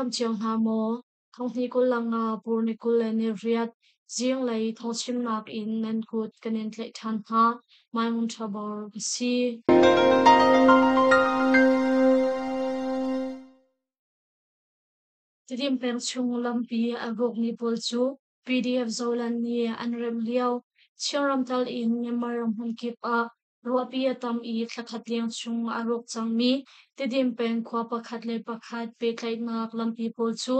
dam cio hna maw? Thonghni 25 pur ni 28 zinglei thawngchimnak in nan kut kan in tlaih ṭhan hna. Maimun Ṭhabor ka si. Tidim peng chung lampi a rawkmi pawl cu PDF Zoland nih an remh lio. Chinram tal in Myanmar ram hmunkip ah ruahpi a tam i thlakhat leng chung a rawk cangmi Tidim peng khua pakhat le pakhat pehtlaihnak lampi pawl cu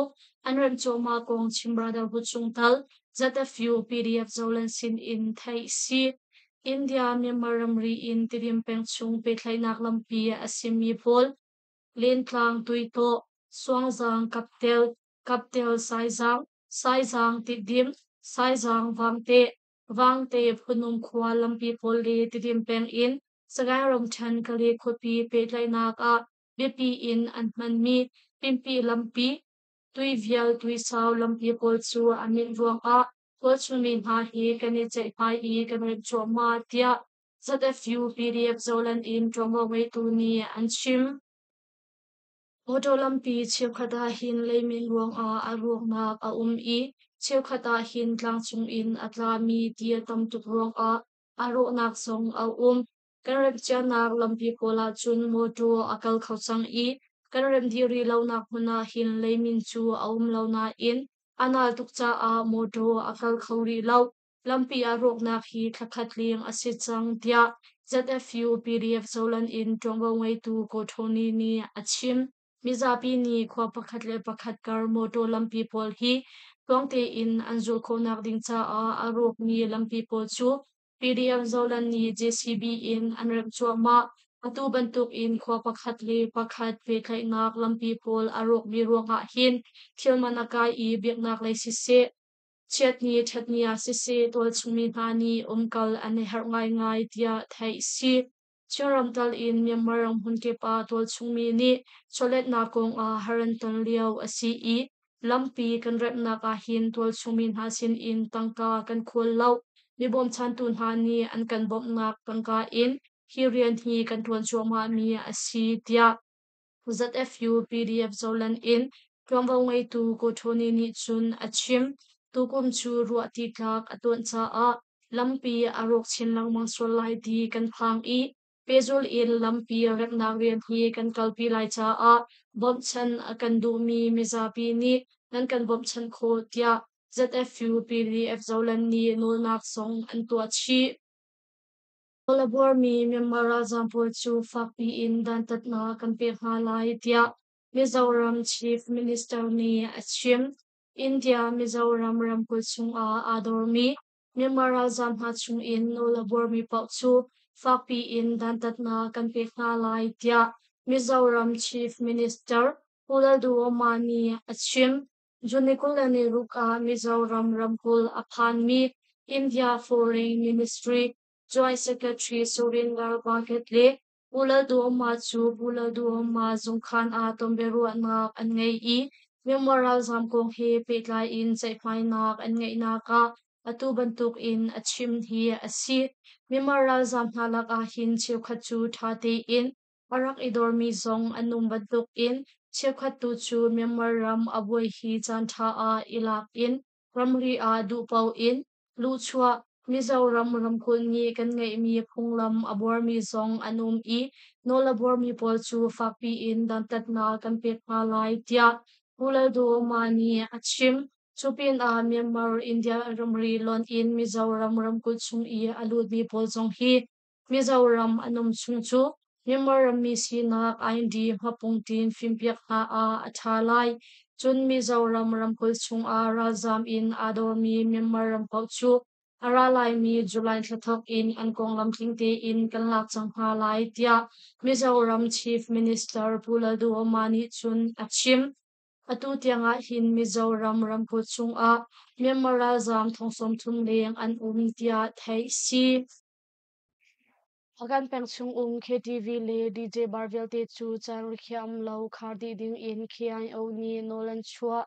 an remh cuahmah kong Chin Brotherhood chungtel ZFU PDF Zoland sin in theih si. India Myanmar ramri in Tidim peng chung pehtlaihnak lampi a simi pawl Lentlang Tuitawh, Suangzang Kaptel, Kaptel Saizang, Saizang Tiddim, Saizang Vangte, Vangte Phunung khua lampi pawl le Tidim peng in Sagaing ramṭhen Kale khuapi pehtlaihnak ah biapi in an hmanmi Pimpi lampi, Tuivial Tuisau lampi pawl cu a minh ruangah tualchungmi hna hi kan i ceihmai i kan remh cuahmah tiah ZFU PDF Zoland in ṭuanvo ngeitu nih an chim. Motor lampi cheukhat ah hin leimin ruangah a ruaknak a um i cheukhat ah hin tlangcung in a tlami ti a tam tuk ruangah a rawhnak zong a um. Kan remhcianak lampi pawl ahcun motor a kal kho cang i kan remh dih rih lonak hmun ah hin leimin cu a um lo nain a nal tuk caah motor a kal kho rih lo. Lampi ah rawknak hi thlakhat leng a si cang tiah ZFU PDF Zoland in ṭuanvo ngeitu Ko Tony nih a chim. Mizapi nih khua pakhat le pakhat kar mawṭaw lampi pawl hi tluang tein an zulh khawhnak ding caah a rawkmi lampi pawl cu PDF Zoland nih JCB in an remh cuahmah. Atu bantuk in khua pakhat le pakhat pehtlaihnak lampi pawl a rawkmi ruangah hin thil man a kai i biaknak lei siseh, Chiatni ṭhatni ah siseh tualchungmi hna nih umkal an i harh ngaingai tiah theih a si. Chinram tal in Myanmar ram hmunkip ah tualchungmi nih chawletnak kongah har an ton lio a si i lampi kan remhnak ahhin tualchungmi hna sinin tangka kan khawl lo. Mi bawmchantu hna nih an kan bawmhnak tangka in hi rian hi kan ṭuan cuahmahmi a si tiah ZFU PDF Zoland in ṭuanvo ngeitu Ko Tony nih cun a chim. Tukum cu ruahti tlak a tuanh caah lampi a rawk chin lengmang sual lai ti kan phang i pehzulh in lampi remhnak rian hi kan kalpi lai caah bawmhchanh a kan duhmi mizapi nih nan kan bawmhchanh khawh tiah ZFU PDF Zoland nih nawlnak zong an tuah chih. Nawl a buarmi Myanmar ralzaam pawl cu fakpi in dantatnak kan pek hna lai tiah Mizoram Chief Minister nih a chim. India Mizoram ramkulh chungah aa dormi Myanmar ralzaam hna chungin nawl a buarmi paoh cu fakpi in dantatnak kan pek hna lai tiah Mizoram Chief Minister Pu Lalduhoma nih a chim. June 26 ah Mizoram ramkulh a phanmi India Foreign Ministry Joint Secretary Surinder Bhagat le Pu Lalduhoma cu Pu Lalduhoma zungkhan ah tonbiaruahnak an ngei i Myanmar ralzaam kong he pehtlai in ceihmainak an ngeihnak ah atu bantuk in a chim hi a si. Myanmar ralzaam hna lakah hin cheukhat cu ṭha tein a rak i dormi zong an um bantuk in cheukhat tu cu Myanmar ram a buai hi caanṭha ah i lak in ramri ah duhpaoh in luhchuah Mizoram ramkulh nih kan ngeihmi phunglam a buarmi zong an um i nawl a buarmi pawl cu fakpi in dantatnak kan pek hna lai tiah Pu Lalduhoma nih a chim. Cu pinah Myanmar India ramri lonh in Mizoram ramkulh chung i a lutmi pawl zong hi Mizoram an um chung cu Myanmar rammi sinak ID hmapungtin fimpiak hna ah a ṭha lai. Cun Mizoram ramkulh chungah ralzaam in aa dormi Myanmar ram paoh cu a ra laimi July thla thawk in an konglam tling tein kan lak cang hna lai, tiah Mizoram Chief Minister Pu Lalduhoma nih cun a chim. Atu tiangah hin Mizoram ramkulh chungah Myanmar ralzaam thong 30 leng an um tiah theih a si. Hpakant peng chungum KTV le DJ bar vialte cu caan rikhiah um lo khar dih dingin KIO nih nawl an chuah.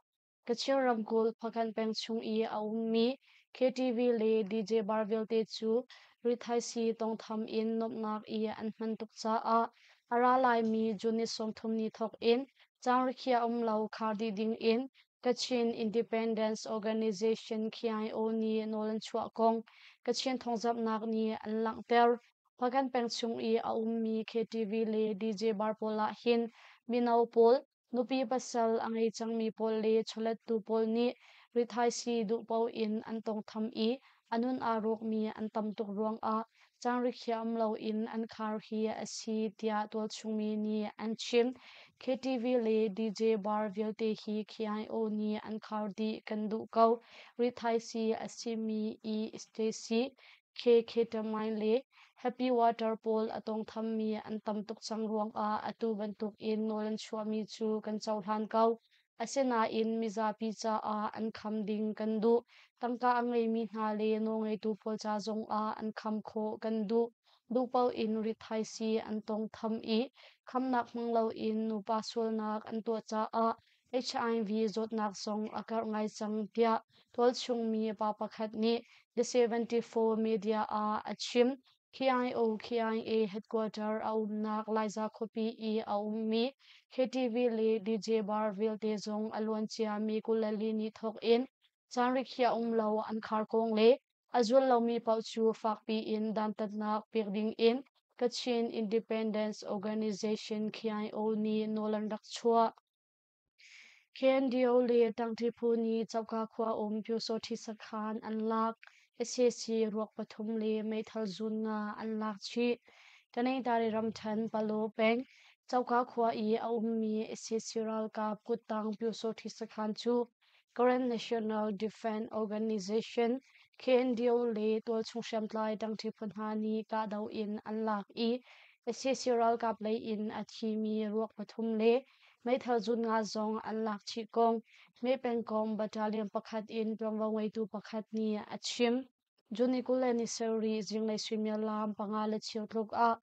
Kachin ramkulh Hpakant peng chung i a ummi KTV le DJ bar vialte cu rithaisii tawngtham in nuamhnak i an hman tuk caah a ra laimi June ni 30 ni thawk in Cangrakhiah um lo khar dih ding in Kachin Independence Organization KIO nih nawl an chuah kong Kachin thawngzamhnak nih an langhter. Hpakan peng chung i a ummi KTV le DJ bar pawl ah hin mino pawl, nupi pasal a ngei cangmi pawl le chawlettu pawl nih rithaisii duh paoh in an tawngtham i a nun aa rawkmi an tam tuk ruangah cangri um loin an khar hi a si tiah tualchungmi nih an chim. KTV le DJ bar vialte hi KIO nih an khar dih kan duh ko. Rithaisii a simi i Stacy, K-ketamine le Happy Water pawl a tawngthammi an tam tuk cang ruangah atu bantukin nawl an chuahmi cu kan cohlan ko. Asinain mizapi caah an kham ding kan duh. Tangka a ngeimi hna le nawlngeitu pawl ca zongah an kham khawh kan duh. Duhpaoh in rithaisii an tawngtham i khamnak hmang loin nupa sualnak an tuah caah HIV zawtnak zong a karh ngai cang tiah tualchungmi pa pakhat nih The 74 Media ah a chim. KIO KIA headquarter a umnak Laiza khuapi i a ummi KTV le DJ bar vialte zong a luancia mi 24 ni thawk in caan rikhiah um lo an khar kong le a zul lomi paoh cu fakpi in dantatnak pek ding in Kachin Independence Organization KIO nih nawl an rak chuah. KNDO le ṭangṭi phu nih Coka khua um Pyusawṭhi sakhan an lak. Sac ruak pathum le meithal zun nga an lak chih. Taningtari ramṭhen Palaw peng Coka khua i a ummi sac ralkap kuttang Pyusawṭhi sakhan cu Karen National Defense Organization KNDO le tualchung hriamtlai ṭangṭi phu hna nih kahdoh in an lak i sac ralkap lei in a thimi ruak pathum le Meithal zun nga zong an lak chih kong Hme pengkomh battalion pakhat in ṭuanvo ngeitu pakhat nih a chim. June 27 zinglei suimilam 5:15 tluk ah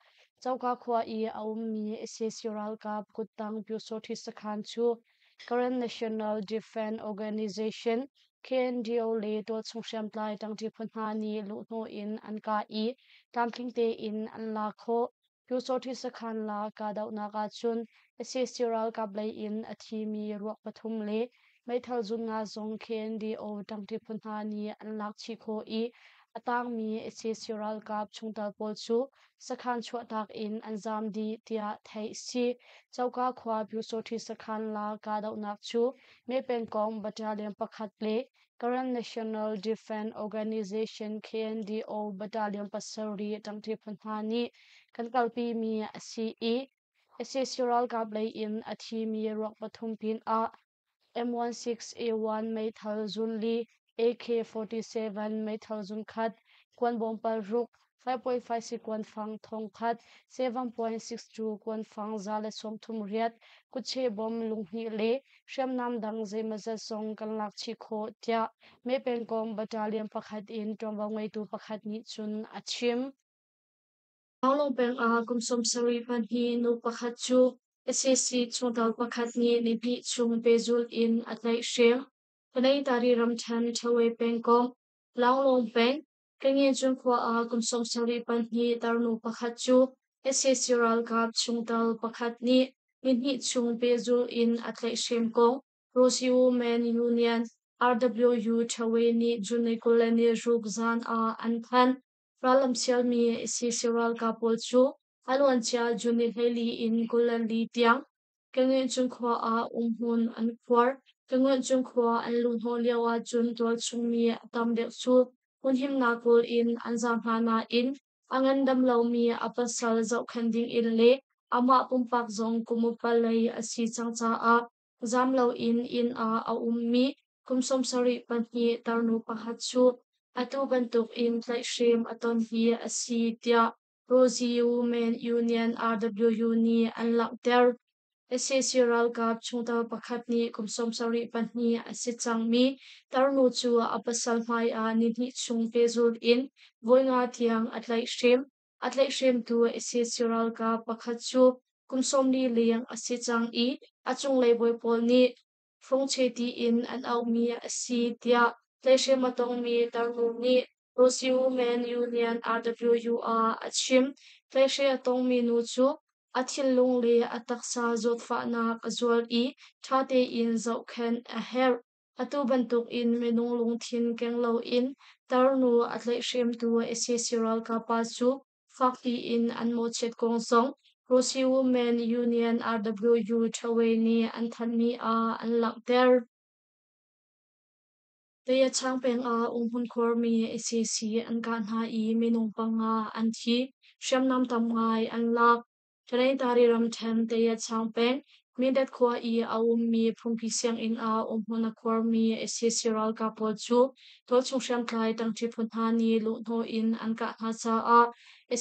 Coka khua i a ummi sac ralkap kuttang Pyusawṭhi sakhan cu Karen National Defense Organization KNDO le tualchung hriamtlai ṭangṭi phu hna nih luhhnawh in an kah i tlamtling tein an lak khawh. Pyusawṭhi sakhan la kahdohnak ahcun sac ralkap lei in a thimi ruak pathum le meithal zun nga zong KNDO ṭangṭi phu hna nih an lak chih khawh i a tangmi sac ralkap chungtel pawl cu sakhan chuahtak in an zaam dih tiah theih a si. Coka khua Pyusawṭhi sakhan la kahdohnak cu Meh pengkomh battalion pakhat le Karen National Defense Organization KNDO Battalion pasarih ṭangṭi phu hna nih kan kalpimi a si i sac ralkap lei in a thimi ruak pathum pinah M16A1 meithal zun li, AK-47 meithal zun khat, kuanbawm paruk, 5.56 kuanfang thongkhat, 7.62 kuanfang 138, kutche bom lunghnih le hriamnam dang zeimawzat zong kan lak chih khawh tiah Meh pengkomh battalion pakhat in ṭuanvo ngeitu pakhat nih cun a chim. Panglong peng ah kum 72 nu pakhat cu sac chungtel pakhat nih nihnih chung pehzulh in a tlaihhrem. Tanaytari ramṭhen Ṭhawe pengkomh Launglong peng Kangencun khua ah kum 72 tarnu pakhat cu sac ralkap chungtel pakhat nih nihnih chung pehzulh in a tlaihhrem kong Rosie Women Union RWU Ṭhawe nih June 26 zan ah an thanh. Rallam sialmi sac ralkap pawl cu a luancia June 14 in 24 tiang Kangencun khua ah umhmun an khuar. Kangencun khua an luhhnawh lio ahcun tualchung mi a tam deuh cu hmunhimnak kawl in an zaam hna nain a ngandam lomi a pasal zohkhenh dingin le amah pumpak zong kum upa lei a si cang caah zaam loin inn ah a ummi kum 72 tarnu pakhat cu atu bantukin tlaihhrem a ton hi a si tiah Rosie Women Union RWU nih an langhter. Sac ralkap chungtel pakhat nih kum 72 a si cangmi tarnu cu a pasal hmaiah nihnih chung pehzulh in voi nga tiang a tlaihhrem. A tlaihhremtu sac ralkap pakhat cu kum 40 leng a si cang i a cunglei bawi pawl nih Fungche tiin an auhmi a si tiah tlaihhrem a tongmi tarnu nih Rosie Women Union RWU ah a chim. Tlaihhrem a tongmi nu cu A thinlung le a taksa zawtfahnak a zual i ṭha tein zohkhenh a herh. Atu bantukin minung lungthin keng loin tarnu a tlaihhremtu sac ralkap pa cu fakpi in an mawhchiat kong zong Rosi Women Union RWU Ṭhawei nih an thanhmi ah an langhter. Tayachang peng ah umhmun khuarmi sac an kah hna i minung panga an thi. Hriamnam tam ngai an lak. Tanintari ramṭhen Tayachang peng Mindat khua i a ummi phungki sianginn ah umhmun a khuarmi sac ralkap pawl cu tualchung hriamtlai ṭangṭi phu hna nih luhhnawh in an kah hna caah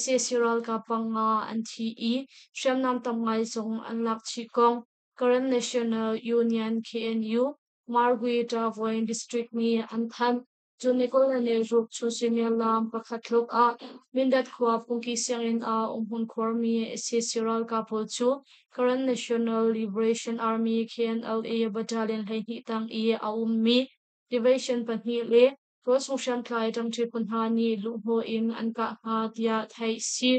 sac ralkap panga an thi i hriamnam tam ngai zong an lak chih kong Karen National Union KNU Margui Tavoin District nih an thanh. Cun Nicola nih ruk Chushimialam pakhat tluk ah Mindat khua phungki sianginn ah umhmun khuarmi sac ralkap pawl cu Karen National Liberation Army KNLA Battalion 12 tang i a ummi Division pahnih le tualchung hriamtlai ṭangṭi phu hna nih luhhnawh in an kah hna tiah theih a si.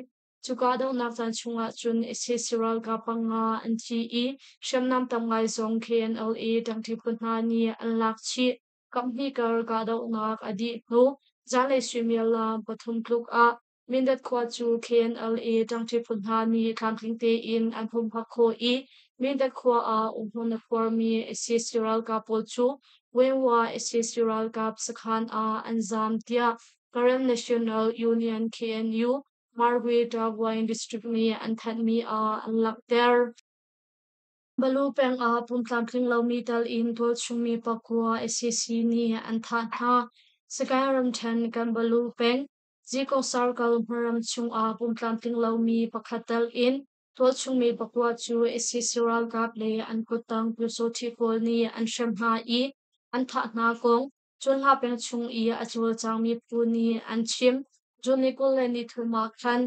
Cu kahdohnak caan chungah cun sac ralkap panga an thi i hriamnam tam ngai zong KNLA ṭangṭi phu hna nih an lak chih. Kaphnih kar kahdohnak a dih hnu zanlei suimilam pathum tluk ah Mindat khua cu KNLA ṭangṭi phu hna nih tlamtling tein an humhak khawh i Mindat khua ah umhmun a khuarmi sac ralkap pawl cu Wenwa sac ralkap sakhan ah an zaam tiah Karen National Union KNU Margui Tavoin District nih an thanhmi ah an langhter. Balu peng ah pumtlamtling lomi tal in tualchungmi pakua sac nih an thah hna. Sagaing ramṭhen Kanbalu peng Zikong Circle hmunram chungah pumtlamtling lomi pakhat tal in tualchungmi pakua cu sac ralkap le an kuttang pyusawṭhi pawl nih an hrem hna i an thah hna kong Cunhla peng chung i a cawlcangmi phu nih an chim. June ni 23 ah khan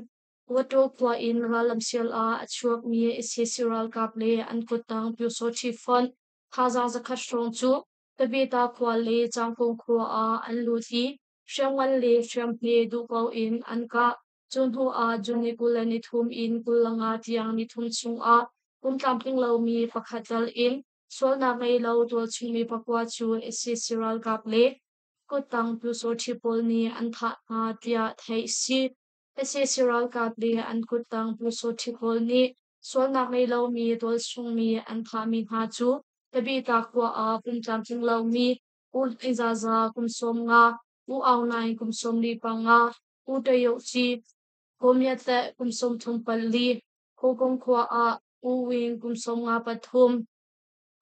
Wattaw khua in rallamsial ah a chuakmi sac ralkap le an kuttang Pyusawṭhi fonh thazaang zakhat hrawng cu Tabeta khua le Cangkung khua ah an lut i hriamngan le hriamhme duh paoh in an kah. Cu hnu ah June ni 23 in 25 tiang nithum chungah pum tlamtling lomi pakhat tal in Sualnak ngei lo tualchungmi pakua cu sac ralkap le kuttang pyusawṭhi pawl nih an thah hna tiah theih a si. Sac ralkap le an kuttang pyusawṭhi pawl nih sualnak ngei lomi tualchungmi an thahmi hna cu Tabita khua ah pum tlamtling lomi U Hlaing Zaza kum 15, U Aung Naing kum 45, U Tayoh Ci, Ko Myat Teh kum 34, Hawkong khua ah U Win kum 53,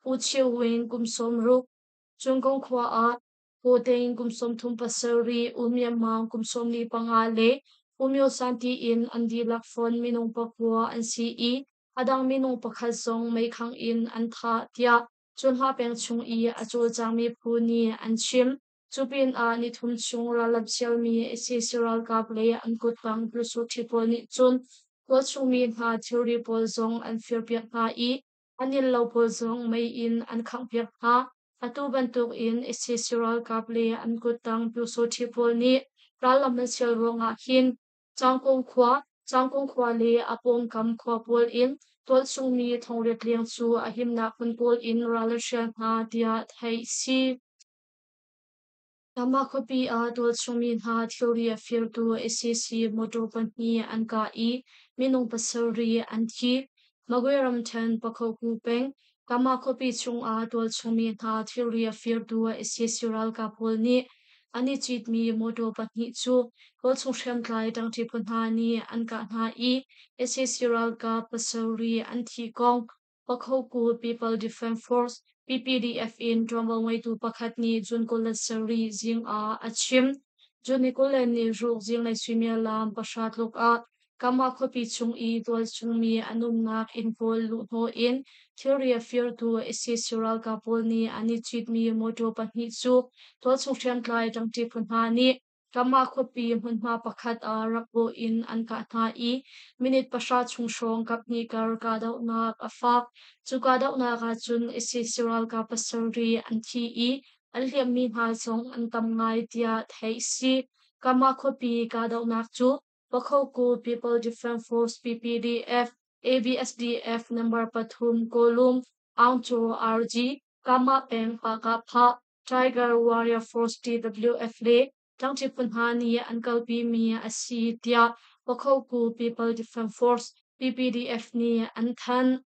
U Cheu Win kum 60, Cungkong khua ah Ko Tein kum 37, U Myat Maung kum 45 le U Myo San tiin an dihlak fonh minung pakua an si i a dang minung pakhat zong meikhangh in an thah tiah Cunhla peng chung i a cawlcangmi phu nih an chim. Cu pinah nithum chung rallam sialmi sac ralkap le an kuttang Pyusawṭhi pawl nih cun tualchungmi hna thilri pawl zong an firpiak hna i an innlo pawl zong mei in an khanghpiak hna. Atu bantukin sac ralkap le an kuttang Pyusawṭhi pawl nih rallam an sial ruangah hin Cangkung khua, Cangkung khua le a pawngkam khua pawl in tualchungmi thongriat leng cu a himnak hmun pawl in ral an hrial hna tiah theih a si. Kanmah khuapi ah tualchungmi hna thilri a firtu sac motor pahnih an kah i minung pasarih an thi. Magwe ramṭhen Pakhoku peng Kanmah khuapi chungah tualchungmi hna thilri a firtu sac ralkap pawl nih an i citmi motor pahnih cu tualchung hriamtlai ṭangṭi phu hna nih an kah hna i sac ralkap pasarih an thih kong Pakhoku People Defence Force PPDF in ṭuanvo ngeitu pakhat nih June 27 zing ah a chim. June ni 26 zinglei suimilam pahra tluk ah Kama khuapi chung i tualchungmi an umnak inn pawl luhhnawh in thilri a firtu sac ralkap pawl nih an i citmi mawṭaw pahnih cu tualchung hriamtlai ṭangṭi phu hna nih Kama khuapi hmunhma pakhat ah rak bawh in an kah hna i minute pahra chung hrawng kaphnih kar kahdohnak a fak. Cu kahdohnak ahcun sac ralkap pasarih an thi i an hliammi hna zong an tam ngai tiah theih a si. Kama khuapi kahdohnak cu Pakhoku People Defence Force PPDF. ABSDF number pathum Kawlum, Aungchaw RG, Kama peng Pakapha, Tiger Warrior Force TWF le tlangci phu hna nih an kalpimi a si tiah Pakhoku People Defense Force PPDF nih an thanh.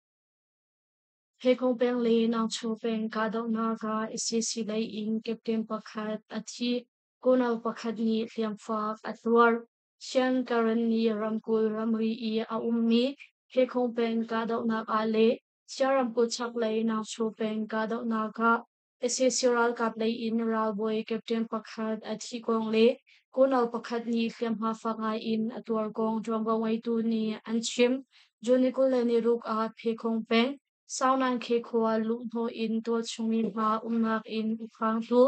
Phekhong peng le Nangchu peng kahdohnak ah sac lei in captain pakhat a thi. Colonel pakhat nih hliamfak a tuar. Shan Karenni ramkulh ramri i a ummi Phekhong peng kahdohnak ah le Sia ramkulh chaklei Nangchu peng kahdohnak ah sac ralkap lei in ralbawi captain pakhat a thih kong le colonel pakhat nih hliamhma fak ngai in a tuar kong ṭuanvo ngeitu nih an chim. June 26 ah Phekhong peng Saunankhe khua luhhnawh in tualchung mi hna umnak inn a khangtu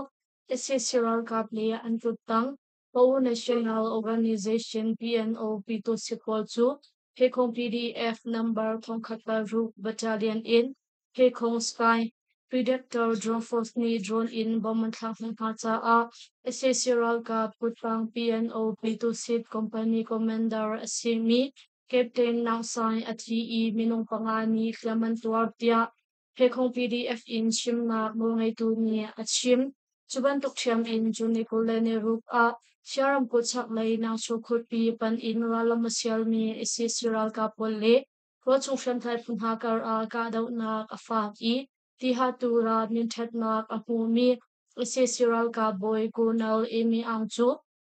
sac ralkap le an kuttang Pau National Organization PNO Pyituhsit pawl cu Phekhong PDF number 1006 Battalion in Phekhong Sky Predator Drone Force nih drone in bomb an thlak hna caah sac ralkap kuttang PNO Pyituhsit Company Commander a simi Captain Naung Sai a thi i minung panga nih hliam an tuar tiah Phekhong PDF in chimnak nawlngeitu nih a chim. Cu bantuk ṭhiam in June 26 ah Chia ramkulh chaklei Nangchu khuapi pan in rallam a sialmi sac ralkap pawl le khuachung hriamtlai phu hna kar ah kahdohnak a fak i Tihatura minṭhatnak a hmumi sac ralkap bawi Colonel Amy Aung cu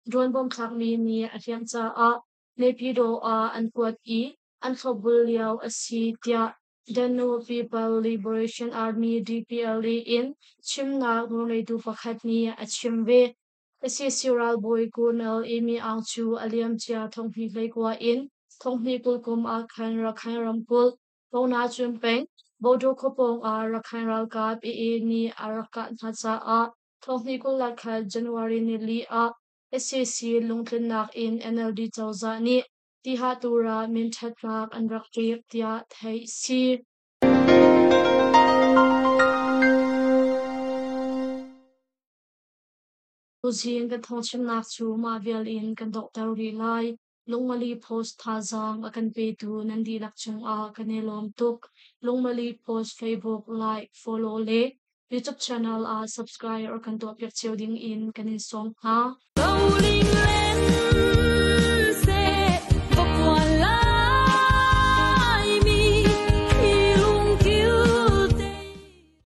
drone bomb thlakmi nih a hliamh caah Naypyidaw ah an kuat i an thlopbul lio a si tiah Danube People Liberation Army DPLA in chimnak nawlngeitu pakhat nih a chim ve. Sac ralbawi Colonel Amy Aung cu a liamcia thonghnih hleikua in thonghnih 20 kum ah khan Rakhine ramkulh Ponacun peng Bodo khuapawng ah Rakhine ralkap AA nih a rak kah hna caah thonghnih 21 January nili ah Sac lungtlinnak in NLD cozah nih Tihatura minṭhatnak an rak pek tiah theih a si. Tuzing kan thawngchimnak cu mah vial in kan donghter rih lai. Lungmali Post thazaang a kan petu nan dihlak cungah kan i lawm tuk. Lungmali Post Facebook like, follow le YouTube channel ah subscribe or kan tuahpiak cio ding in kan in sawm hna.